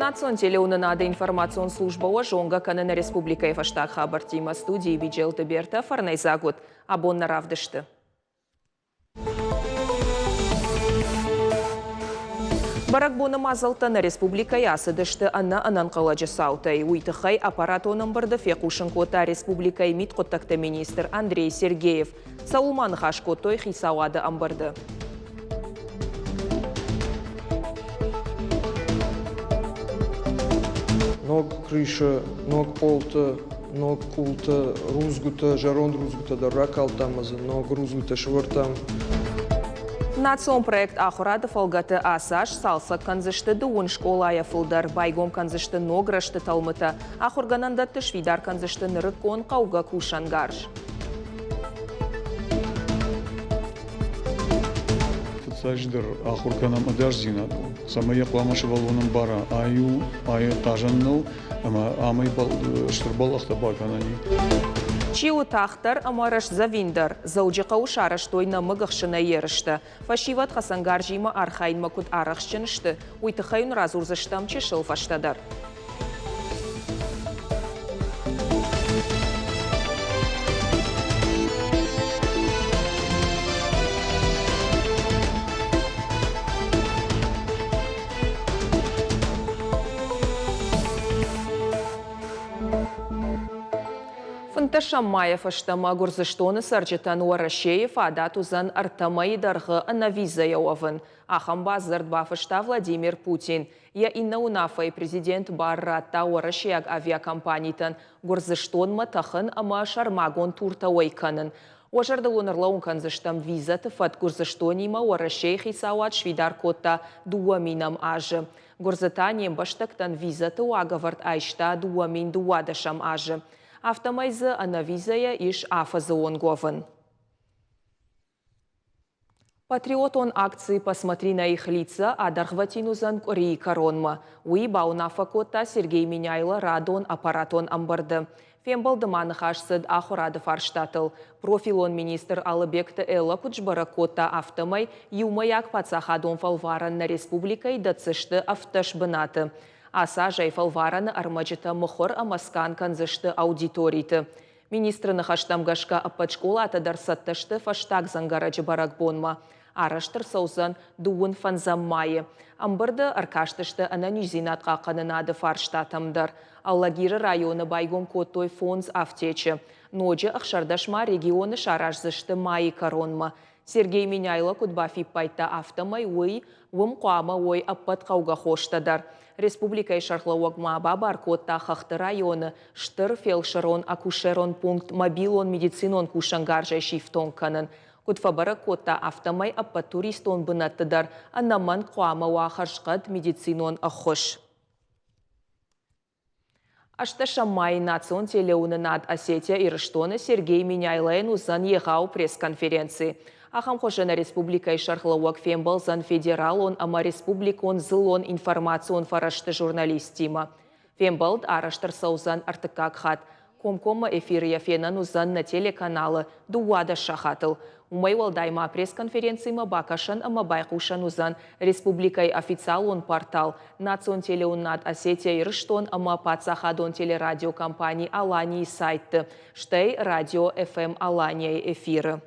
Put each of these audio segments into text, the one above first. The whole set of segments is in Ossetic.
Национ телеуынынады информацион службӕ уӕ зонгӕ кӕны нӕ республикӕйы фӕстаг хабӕрттимӕ. Студийы Биджелты Бертӕ фӕрнӕйдзаг уыд абон нӕ равдысты. Бӕрӕгбоны мадзӕлттӕ нӕ республикӕйы ацыдысты ӕнӕ ӕнӕнхъӕлӕджы цаутӕй. Уый тыххӕй аппаратон ӕмбырды фехъусын кодта республикӕйы мидхъуыддӕгты министр Андрей Сергеев. Цӕуыл ма ныхас кодтой хицауады ӕмбырды? Ног крыша, ног пъолтӕ, ног къултӕ, рудзгуытӕ, зӕронд рудзгуытӕ дӕр ракалдтам ӕмӕ дзы ног рудзгуытӕ сӕвӕрдтам. Национ проект Ахуырады фӕлгӕты ацы аз цалцӕг кӕндзысты дыууын скъолайӕ фылдӕр, байгом кӕндзысты ног рӕзты тӕлмытӕ, ахуыргӕнӕндӕтты сфидар кӕндзысты нырыккон хъӕугӕ кусӕнгарз. Фыццаджыдӕр ахуыр кӕнӕм ӕдасдзинадыл, цӕмӕй йӕ хъуамӕ сывӕллон ӕмбара, ай у, ай хъазӕн нӕу, ӕмӕ амӕй стыр бӕллӕхтӕ бакӕнӕн и. Чи у тагъддӕр ӕмӕ рӕстдзӕвиндӕр? Дзӕуджыхъӕуы сарӕзтой нӕмыг ӕхсынӕй ерыстӕ. Фӕсивӕд хӕцӕнгарзимӕ архайынмӕ куыд арӕхстджын сты, уый тыххӕй уын радзурдзыстӕм чысыл фӕстӕдӕр. Фынддӕсӕм майӕ фӕстӕмӕ Гуырдзыстоны цӕрджытӕн Уӕрӕсейы фадат уыдзӕн ӕртӕ мӕйы дӕргъы ӕнӕвизӕйӕ уӕвын. Ахӕм бадзырд бафыста Владимир Путин. Йӕ иннӕ уынаффӕйы президент бар радта уӕрӕсейаг авиакомпанитӕн Гуырдзыстонмӕ тӕхын ӕмӕ сӕрмагонд туртӕ уӕй кӕнын. Уӕ зӕрдыл уын ӕрлӕууын кӕндзыстӕм, визӕты фӕтк Гуырдзыстонимӕ Уӕрӕсейы хицауад сфидар кодта дыууӕ минӕм азы. Гуырдзы та не мбӕстӕгтӕн визӕты уагӕвӕрд айста 2012 азы. Афтӕмӕй дзы ӕнӕвизӕйӕ ис афӕдзы онг уӕвын. Патриотон акци «Посмотри на их лица» адӕргъвӕтин уыдзӕн къуырийы кӕронмӕ. Уый бауынаффӕ кодта Сергей Меняйло радон аппаратон ӕмбырды. Фембӕлды ма ныхас цыд ахуырады фарстатыл. Профилон министр Алыбегты Элла куыд сбӕрӕг кодта, афтӕмӕй иумӕйаг паддзахадон фӕлварӕн нӕ республикӕйы дӕтдзысты 17 бынаты. Ацы азӕй фӕлварӕны ӕрмӕджытӕ мыхуыр ӕмӕ скан кӕндзысты аудиториты. Министры ныхӕстӕм гӕсгӕ ӕппӕт скъолатӕ дӕр цӕттӕ сты фӕстаг дзӕнгӕрӕджы бӕрӕгбонмӕ. Арӕзт ӕрцӕудзӕн дыууын фӕндзӕм майы. Ӕмбырды ӕркастысты ӕнӕниздзинад хъахъхъӕнынады фарстатӕм дӕр. Алагиры районы байгом кодтой фондз афтечы. Ноджы 16 ма регионы сараздзысты майы кӕронмӕ. Сергей Меняйло куыд бафиппайдта, афтӕмӕй уый уым хъуамӕ уой ӕппӕт хъӕугӕ хостӕ дӕр. Республикӕйы сӕргълӕууӕг ма бабар кодта хӕхты районы стыр фелсырон-акушерон пункт мобилон медицинон кусӕнгарзӕй сифтонг кӕнын. Куыд фӕбӕрӕг кодта, афтӕмӕй ӕппӕт туристон бынӕтты дӕр ӕнӕмӕнг хъуамӕ уа хӕрзхъӕд медицинон ӕххуыс. Ӕстдӕсӕм майы национ телеуынынад Осетия-Ирыстоны Сергей Меняйлойӕн уыдзӕн егъау пресс-конференци. Ахӕм хуызы нӕ республикӕйы сӕргълӕууӕг фембӕлдзӕн федералон ӕмӕ республикон дзыллон информацион фӕрӕзты журналисттимӕ. Фембӕлд арӕзт ӕрцӕудзӕн ӕртыккаг хатт. Комкоммӕ эфиры йӕ фенӕн уыдзӕн нӕ телеканалы 12 сахатыл. Уымӕй уӕлдай ма пресс-конференцимӕ бакӕсӕн ӕмӕ байхъусӕн уыдзӕн республикӕйы официалон портал, национ телеуынынад Осетия-Ирыстон ӕмӕ паддзахадон телерадиокомпани Алани-йы сайтты, стӕй радио FM Алания-йы эфиры.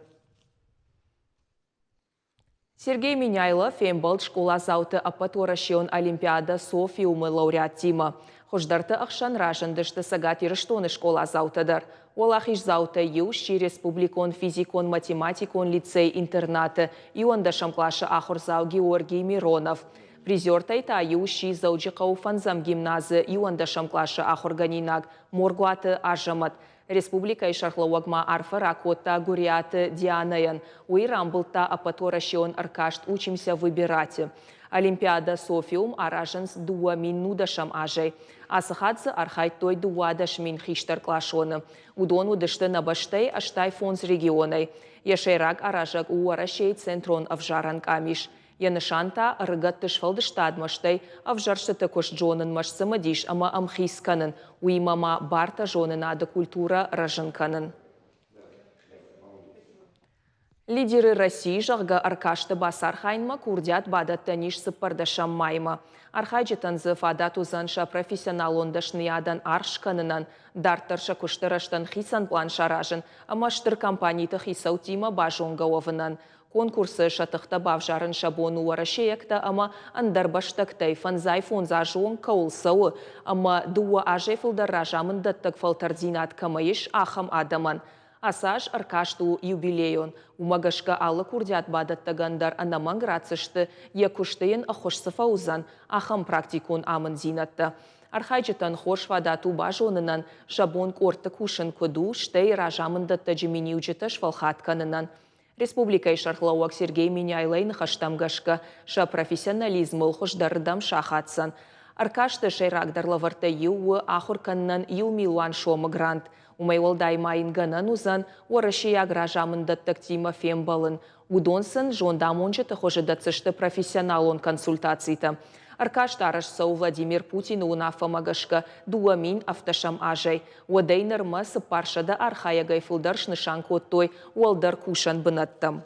Сергей Меняйло фембӕлд скъоладзауты ӕппӕтуӕрӕсеон олимпиадӕ Софиумы лауреаттимӕ. Хуыздӕрты ӕхсӕн разындысты Цӕгат Ирыстоны скъоладзаутӕ дӕр. Уӕлахиздзаутӕй иу сси республикон физикон-математикон лицей-интернаты иуӕндӕсӕм къласы ахуырдзау Георгий Миронов. Призертӕй та иу сси Дзӕуджыхъӕуы фӕндзӕм гимназы иуӕндӕсӕм къласы ахуыргӕнинаг Моргуаты Азӕмӕт. Республикӕйы сӕргълӕууӕг ма арфӕ ракодта Гуыриаты Дианӕйӕн. Уый рамбылдта ӕппӕтуӕрӕсеон ӕркаст Учимся выбирать-ы. Олимпиадӕ Софиум аразынц 2010 азӕй. Ацы хатт дзы архайдтой 12 000 хистӕркъласоны. Уыдон уыдысты нӕ бӕстӕйы 85 регионӕй. Йӕ сӕйраг аразӕг у Уӕрӕсейы центрон ӕвзарӕн къамис. Йӕ нысан та ӕрыгӕтты сфӕлдыстадмӕ, стӕй ӕвзӕрстыты куыст зонынмӕ сцымыдис ӕмӕ ӕмхиц кӕнын, уыимӕ ма бартӕ зонынады культурӕ рӕзын кӕнын. Лидеры России, зӕгъгӕ, ӕркасты бацархайынмӕ курдиат бадӕттӕн ис цыппӕрдӕсӕм маймӕ. Архайджытӕн дзы фадат уыдзӕн сӕ профессионалон дӕсныйадӕн аргъ скӕнынӕн, дарддӕр сӕ куысты рӕзтӕн хицӕн пълан саразын ӕмӕ стыр компаниты хицӕуттимӕ базонгӕ уӕвынӕн. Конкурсы сӕ тыхтӕ бавзарын сӕ бон у уӕрӕсейӕгтӕ ӕмӕ ӕндӕр бӕстӕгтӕй фӕндзай фондз азы онг кӕуыл цӕуы ӕмӕ дыууӕ азӕй фылдӕр разамынддӕттӕг фӕлтӕрддзинад кӕмӕ ис, ахӕм адӕмӕн. Ацы аз ӕркаст у юбилейон. Уымӕ гӕсгӕ алы курдиат бадӕттӕгӕн дӕр ӕнӕмӕнг ратдзысты, йӕ куысты йын ӕххуыс цы фӕуыдзӕн, ахӕм практикон амынддзинӕдтӕ. Архайджытӕн хорз фадат у базонынӕн, сӕ бон къордты кусын куыд у, стӕй разамынддӕттӕджы миниуджытӕ сфӕлхат кӕнынӕн. Республикӕйы сӕргълӕууӕг Сергей Меняйлойы ныхӕстӕм гӕсгӕ, сӕ профессионализмыл хуыздӕрырдӕм сахаддзӕн. Ӕркасты сӕйрагдӕр лӕвӕрттӕй иу у ахуыр кӕнынӕн иу милуан сомы грант. Уымӕй уӕлдай ма йын гӕнӕн уыдзӕн уӕрӕсейаг разамынддӕттӕгтимӕ фембӕлын. Уыдон сын зондамонджыты хуызы дӕтдзысты профессионалон консультацитӕ. Ӕркаст арӕзт цӕуы Владимир Путины уынаффӕмӕ гӕсгӕ 2017 азӕй. Уӕдӕй нырмӕ 400 архайӕгӕй фылдӕр снысан кодтой уӕлдӕр кусӕн бынӕттӕм.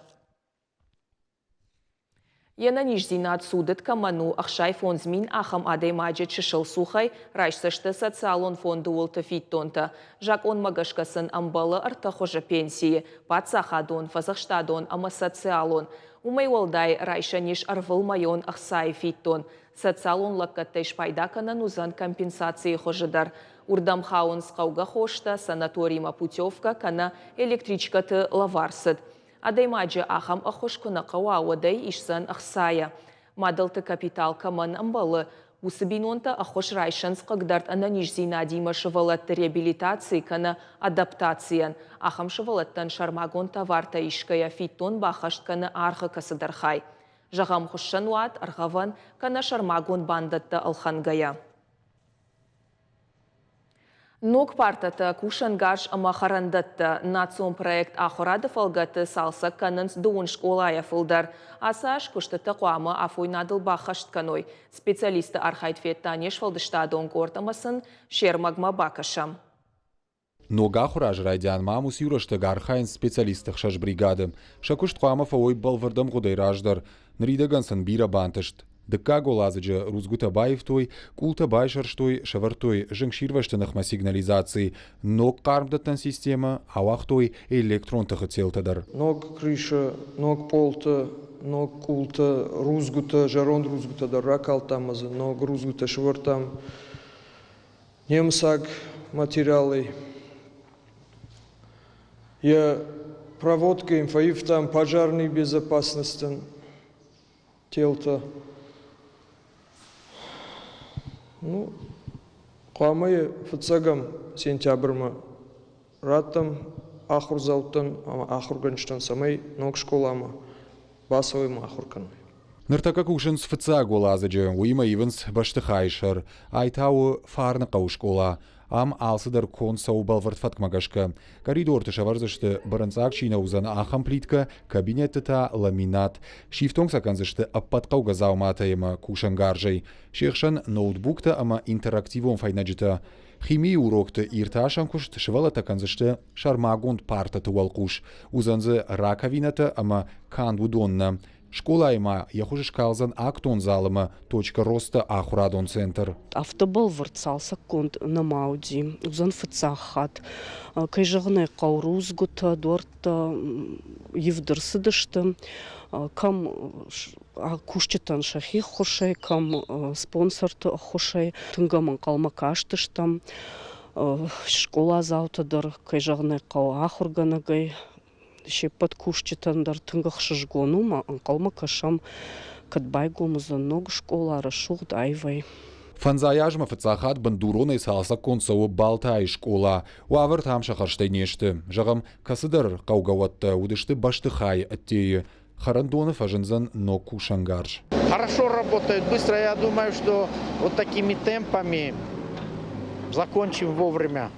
Йе нӕниздзинад цудыд кӕмӕн у, 65 000 ахӕм адӕймаджы чысыл цухӕй райсдзысты социалон фонды уылты фиддонтӕ. Закъонмӕ гӕсгӕ сын ӕмбӕлы ӕртӕ хуызы пенсийы – паддзахадон, фӕдзӕхстадон ӕмӕ социалон. Уымӕй уӕлдай райсӕн ис ӕрвылмӕйон ӕхцайы фиддон. Социалон лӕггӕдтӕй спайда кӕнӕн уыдзӕн компенсацийы хуызы дӕр. Уырдӕм хауынц хъӕугӕ хостӕ, санаторимӕ путевкӕ кӕнӕ электричкӕты лӕвар цыд. Адӕймаджы ахӕм ӕххуыс куы нӕ хъӕуа, уӕд ӕй исдзӕн ӕхцайӕ. Мадӕлты капитал кӕмӕн ӕмбӕлы, уыцы бинонтӕ ӕххуыс райсынц хъыгдард ӕнӕниздзинадимӕ сывӕллӕтты реабилитаци кӕнӕ адаптацийӕн. Ахӕм сывӕллӕттӕн сӕрмагонд товартӕ исгӕйӕ фиддон баххӕст кӕны аргъы кӕцыдӕр хай. Зӕгъӕм, хуыссӕнуат, ӕргъӕвӕн кӕнӕ сӕрмагонд бандӕттӕ ӕлхӕнгӕйӕ. Ног партӕтӕ, кусӕнгарз ӕмӕ хӕрӕндӕттӕ. Национ проект Ахуырады фӕлгӕты цалцӕг кӕнынц дыууын скъолайӕ фылдӕр. Ацы аз куыстытӕ хъуамӕ афойнадыл баххӕст кӕной. Специалистты архайд федта не сфӕлдыстадон къорд ӕмӕ сын се рмӕгмӕ бакӕсӕм. Ног ахуыры азы райдианмӕ ам уыцы-иу рӕстӕг архайынц специалистты ӕхсӕз бригады. Сӕ куыст хъуамӕ фӕуой бӕлвырд ӕмгъуыдӕй раздӕр. Ныридӕгӕн сын бирӕ бантыст. Дыккаг уӕладзыджы рудзгуытӕ баивтой, къултӕ байсӕрстой, сӕвӕрдтой зынгсирвӕзты ныхмӕ сигнализаци, ног хъармдӕттӕн системӕ, ауагътой электрон тыхы телтӕ дӕр. Ног крыша, ног пъолтӕ, ног къултӕ, рудзгуытӕ, зӕронд рудзгуытӕ дӕр ракалдтам ӕмӕ дзы ног рудзгуытӕ сӕвӕрдтам. Немыцаг материалӕй. Йӕ проводкӕ йын фӕивтам пожарной безопасностӕн телтӕ. Ну, хъуамӕ йӕ фыццӕгӕм сентябрмӕ раттӕм ахуырдзӕуттӕн ӕмӕ ахуыргӕнджытӕн, цӕмӕй ног скъоламӕ бацӕуой ӕмӕ ахуыр кӕной. Ныртӕккӕ кусынц фыццаг уӕладзыджы, уыимӕ ивынц бӕстыхайы сӕр. Ай та у Фарныхъӕуы скъола. Ам алцыдӕр конд цӕуы бӕлвырд фӕткмӕ гӕсгӕ. Коридорты сӕвӕрдзысты, бырынцъаг чи нӕ уыдзӕн, ахӕм плиткӕ, кабинетты та ламинат. Сифтонг сӕ кӕндзысты ӕппӕт хъӕугӕ дзауматӕй ӕмӕ кусӕнгарзӕй. Се хсӕн ноутбуктӕ ӕмӕ интерактивон фӕйнӕджытӕ. Химийы урокты иртасӕн куыст сывӕллӕттӕ кӕндзысты сӕрмагонд партӕты уӕлхъус. Уыдзӕн дзы раковинӕтӕ ӕмӕ канд уыдон нӕ. Скъолайы ма йӕ хуыз скалдзӕн актон зал ӕмӕ Точка роста ахуырадон центр. Афтӕ бӕлвырд цалцӕггонд нӕма уыди. Уыдзӕн фыццаг хатт. Кӕй зӕгъын ӕй хъӕуы, рудзгуытӕ, дуӕрттӕ ивд ӕрцыдысты. Кӕм кусджытӕн сӕхи ӕххуысӕй, кӕм спонсорты ӕххуысӕй. Тынг ӕм ӕнхъӕлмӕ кастыстӕм. Скъоладзаутӕ дӕр, кӕй зӕгъын ӕй хъӕуы, ахуыргӕнӕгӕй се ппӕт кусджытӕн дӕр тынг ӕхсызгон у ӕмӕ ӕнхъӕлмӕ кӕсӕм, кӕд байгом уыдзӕн ног скъола рӕсугъд аивӕй. Фӕндзай азмӕ фыццаг хатт бындуронӕй цалцӕггонд цӕуы Балтайы скъола. Уавӕртӕ ам сӕ хӕрзтӕй не сты. Зӕгъӕм, кӕцыдӕр хъӕугӕуӕттӕ уыдысты бӕстыхайы ӕддейы. Хӕрӕндоны фӕзындзӕн ног кусӕнгарз. Хорошо работает, быстро. Я думаю, что вот такими темпами закончим вовремя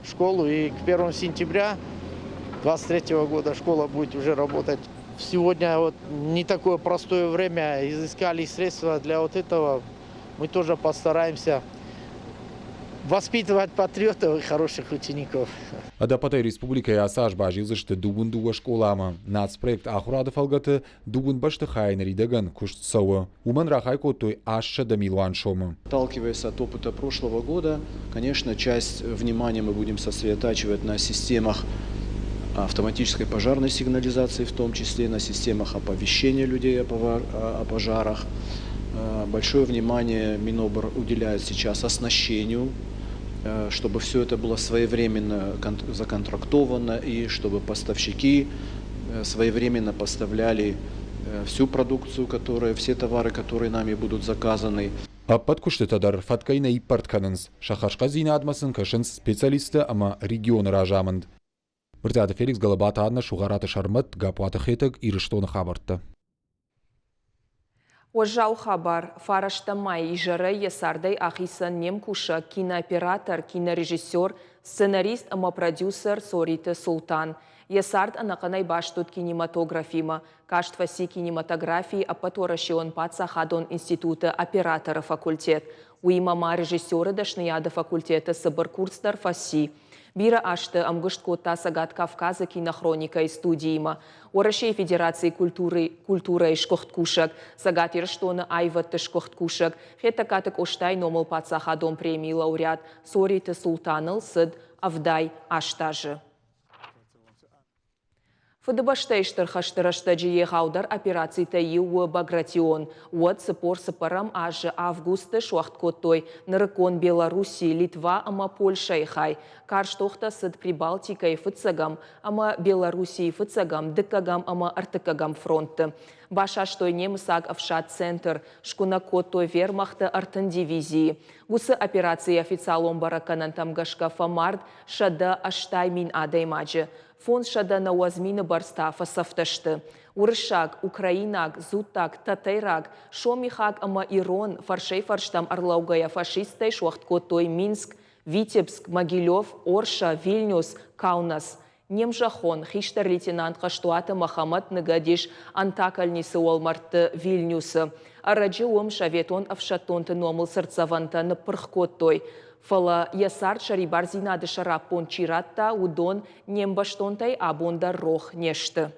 школу и к 1 сентября 2023 года школа будет уже работать. Сегодня вот не такое простое время, изыскали средства для вот этого. Мы тоже постараемся. Воспитывать патриотов и хороших учеников. Ӕдӕппӕтӕй республикӕйы ацы аз базилдзысты 22 скъоламӕ. Нацпроект ахуырады фӕлгӕты дыууын бӕстыхайы ныридӕгӕн куыст цӕуы. Уымӕн рахай кодтой 800 милуан сомы. Отталкиваясь от опыта прошлого года, конечно, часть внимания мы будем сосредотачивать на системах автоматической пожарной сигнализации, в том числе на системах оповещения людей о пожарах. Большое внимание Минобр уделяет сейчас оснащению, чтобы все это было своевременно законтрактовано и чтобы поставщики своевременно поставляли всю продукцию, которая, все товары, которые нами будут заказаны. Ӕппӕт куыстытӕ дӕр фӕткӕй нӕ иппӕрд кӕнынц, сӕ хӕрзхъӕддзинадмӕ сын кӕсынц специалисттӕ ӕмӕ регионы разамынд. Брытъиаты Феликс, Гӕлӕбаты Аннӕ, Сугъараты Сӕрмӕт, Гаппуаты Хетӕг, Ирыстоны хабӕрттӕ. Уӕззау хабар. Фарӕстӕм мӕй изӕрӕй йӕ цардӕй ахицӕн не мкусӕг, кинооператор, кинорежиссер, сценарист ӕмӕ продюсер Цориты Султан. Йӕ цард ӕнӕхъӕнӕй баст уыд кинематографимӕ. Каст фӕци кинематографийы Ӕппӕтуӕрӕсеон паддзахадон институты операторы факультет. Уыимӕ ма режиссеры дӕсныйады факультеты цыбыр курс дӕр фӕци. Бирӕ азты ӕмгуыст кодта Цӕгат Кавказы кинохроникӕйы студиимӕ. Уӕрӕсейы Федерацийы культурӕйы сгуыхт кусӕг, Цӕгат Ирыстоны аивӕдты сгуыхт кусӕг, Хетӕгкаты Къостайы номыл паддзахадон премийы лауреат Цориты Султаныл цыд 78 азы. Фыдыбӕстӕйы Стыр хӕсты рӕстӕджы егъаудӕр операцитӕй иу у Багратион. Уӕд 44-ӕм азы августы суӕгъд кодтой нырыккон Белорусси, Литва ӕмӕ Польшӕйы хай. Карз тохтӕ цыд Прибалтикӕйы фыццӕгӕм ӕмӕ Белоруссийы фыццӕгӕм, дыккӕгӕм ӕмӕ ӕртыккӕгӕм фронтты. Басастой немыцаг ӕфсад Центр, скуынӕг кодтой вермахты 30 дивизийы. Уыцы операцийы официалон бӕрӕггӕнӕнтӕм гӕсгӕ фӕмард 180 000 адӕймаджы. 590 мины бӕрц та фӕцӕфтӕ сты. Уырыссаг, украинаг, дзуттаг, тӕтӕйраг, сомихаг ӕмӕ ирон фӕрсӕй-фӕрстӕм ӕрлӕугӕйӕ фашисттӕй суӕгъд кодтой Минск, Витебск, Могилев, Орша, Вильнюс, Каунас. Не мзӕххон, хистӕр лейтенант Хъӕстуаты Мӕхӕмӕт ныгӕд ис Антакольницы уӕлмӕрдты Вильнюсы. Ӕрӕджы уым советон ӕфсӕддонты номыл цыртдзӕвӕнтӕ ныппырх кодтой. Фӕлӕ йӕ цард сӕрибардзинады сӕраппонд чи радта, уыдон не мбӕстонтӕй абон дӕр рох не сты.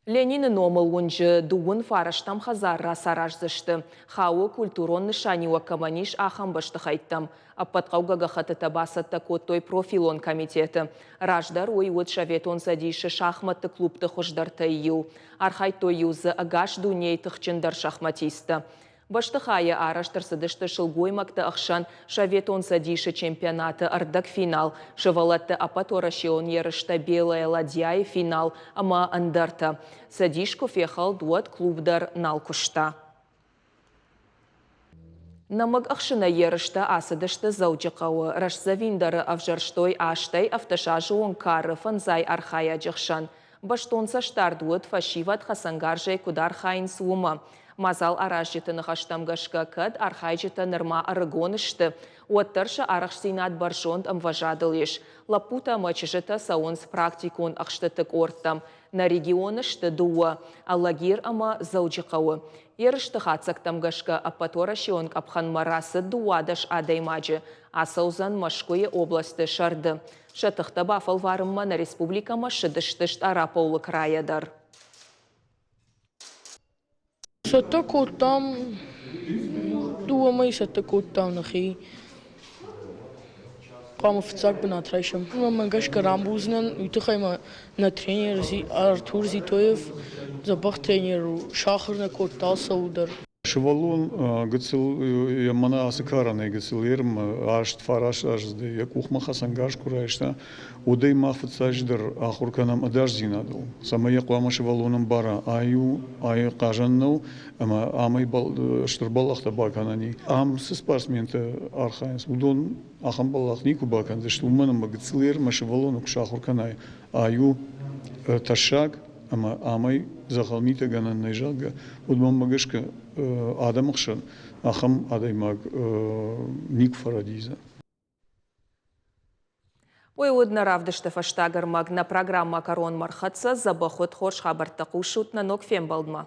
Ленины номыл уынджы дыууын фарӕстӕм хӕдзар рацараздзысты. Хауы культурон нысаниуӕг кӕмӕн ис, ахӕм бӕстыхӕйттӕм. Ӕппӕт хъӕугӕ гӕххӕттытӕ бацӕттӕ кодтой профилон комитеты. Раздӕр уый уыд Советон Цӕдисы шахматты клубты хуыздӕртӕй иу. Архайдтой-иу дзы ӕгас дунейы тыхджындӕр шахматисттӕ. Бӕстыхайы арӕзт ӕрцыдысты сылгоймӕгты ӕхсӕн Советон Цӕдисы чемпионаты ӕрдӕгфинал, сывӕллӕтты ӕппӕтуӕрӕсеон ерыстӕ Белая ладья-йы финал ӕмӕ ӕндӕртӕ. Цӕдис куы фехӕлд, уӕд клуб дӕр нал куыста. Нӕмыг ӕхсынӕй ерыстӕ ацыдысты Дзӕуджыхъӕуы. Рӕстдзӕвиндӕры ӕвзӕрстой астӕй ӕвдӕсазы онг кары фӕндзай архайӕджы хсӕн. Бӕстон цӕстдард уыд, фӕсивӕд хӕцӕнгарзӕй куыд архайынц, уымӕ. Мадзал аразджыты ныхӕстӕм гӕсгӕ, кӕд архайджытӕ нырма ӕрыгон сты, уӕддӕр сӕ арӕхстдзинад бӕрзонд ӕмвӕзадыл ис. Лӕппутӕ ӕмӕ чызджытӕ цӕуынц практикон ӕхстыты къордтӕм. Нӕ регионы сты дыууӕ – Алагир ӕмӕ Дзӕуджыхъӕуы. Ерысты хатдзӕгтӕм гӕсгӕ ӕппӕтуӕрӕсеон къӕпхӕнмӕ рацыд 12 адӕймаджы. Ацӕудзӕн Мӕскуыйы областы сӕрды. Сӕ тыхтӕ бафӕлварынмӕ нӕ республикӕмӕ ссыдысты Стъараполы крайӕ дӕр. Цӕттӕ кодтам, дыууӕ мӕйы цӕттӕ кодтам нӕхи. Хъуамӕ фыццаг бынат райсӕм. Мӕнмӕ гӕсгӕ рамбулдзынӕн, уый тыххӕй мӕ нӕ тренер Артур Зитоев дзӕбӕх тренер у, сахуыр нӕ кодта алцӕуыл дӕр. Сывӕллон гыццыл, мӕнӕ ацы карӕнӕй гыццыл ермӕ аст фараст аздзыд йӕ къухмӕ хӕцӕнгарз куы райста, уӕд ӕй мах фыццаджыдӕр ахуыр кӕнӕм ӕдасдзинадыл, цӕмӕй йӕ хъуамӕ сывӕллон ӕмбара, ай у, ай хъазӕн нӕу ӕмӕ амӕй стыр бӕллӕхтӕ бакӕнӕн и. Ам цы спортсментӕ архайынц, уыдон ахӕм бӕллӕх никуы бакӕндзысты, уымӕн ӕмӕ гыццыл ермӕ сывӕллоны куы сахуыр кӕнай, ай у тӕссаг ӕмӕ амӕй дзӕгъӕл митӕ гӕнӕн нӕй, зӕгъгӕ, уӕд мӕнмӕ гӕсгӕ адӕмы хсӕн ахӕм адӕймаг никуы фӕрӕдийдзӕн. Уый уыд нӕ равдысты фӕстаг ӕрмӕг. Нӕ программӕ кӕронмӕ рхӕццӕ. Дзӕбӕх уыд, хорз хабӕрттӕ хъусут нӕ ног фембӕлдмӕ.